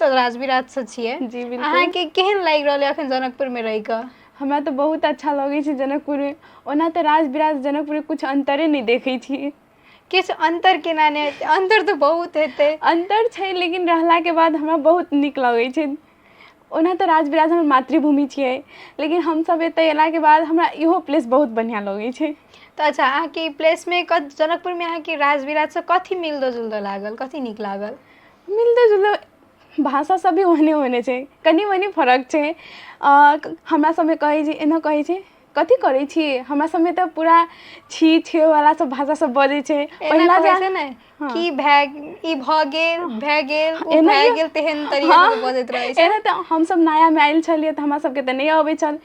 तऽ राजविराजसँ छियै। जी बिल्कुल। अहाँके केहन लागि रहल यऽ अखन जनकपुरमे रहि कऽ? हमरा तऽ बहुत अच्छा लगै छै जनकपुरमे। ओना तऽ राजविराज जनकपुरमे किछु अन्तरे नहि देखै छियै। किछु अन्तर केना नहि हेतै? अन्तर तऽ बहुत हेतै। अन्तर छै, लेकिन रहलाके बाद हमरा बहुत नीक लगै छै। ओना तऽ राजविराज हमर मातृभूमि छियै, लेकिन हमसभ एतऽ अयलाके बाद हमरा इहो प्लेस बहुत बढ़िआँ लगै छै। तऽ अच्छा, अहाँके ई प्लेसमे, जनकपुरमे अहाँके राजविराजसँ कथी मिलतो जुलतो लागल, कथी नीक लागल? मिलतो जुलतो भाषा सब भी ओहने ओहने छै, कनि मनि फरक छै। हमरा सबमे कहै छै, एना कहै छै, कथी करै छी? हमरा सबमे तऽ पूरा छी छेवला सब भाषा सब बजै छै। पहिला जे छै ने की भए, ई भऽ गेल, भए गेल, ओ भए गेल, तेहन तरीका से बजैत रहै छै। एना तऽ हमसब नयामे आयल छलियै तऽ हमरा सबके तऽ नहि अबै छल।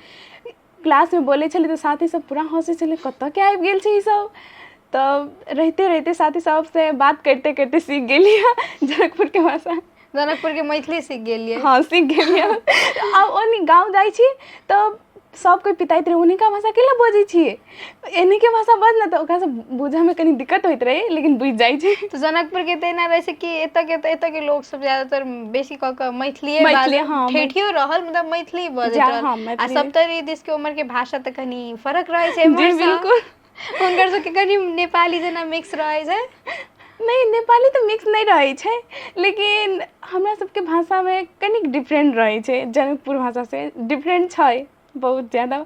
क्लासमे बोलै छलियै तऽ साथी सब पूरा हँसै छलै, कतऽके आबि गेल छै ईसब। तऽ रहिते रहिते साथी सबसँ बात करिते करिते सीख गेलियै जनकपुरके भाषा। जनकपुरके मैथिली सीख गेलियै? हँ, सीख गेलियै। आब ओनी गाँव जाइ छी तऽ सब कोइ पिताइत रहै, ओनिका भाषा केला बजै छियै, एनीके भाषा बाज ने। तऽ ओकरासँ बुझऽमे कनि दिक्कत होइत रहै, लेकिन बुझि जाइ छै। तऽ जनकपुरके तऽ एना रहै छै कि एतऽके तऽ एतऽके लोक सब ज्यादातर बेसी कऽ कऽ मैथिलीए मैथिली, हँ, ठेठियो रहल, मतलब मैथिली बजैत रहल। हँ, आ मैथिली। सप्तरी दिसके उमहरके भाषा तऽ कनि फरक रहै छै जी। एम्हरसँ। बिल्कुल। हुनकर सबके कनि नेपाली जेना मिक्स रहै छै। नहि, नेपाली तऽ मिक्स नहि रहै छै, लेकिन हमरा सबके भाषामे कनिक डिफरेंट रहै छै। जनकपुर भाषासँ डिफरेंट छै बहुत ज्यादा।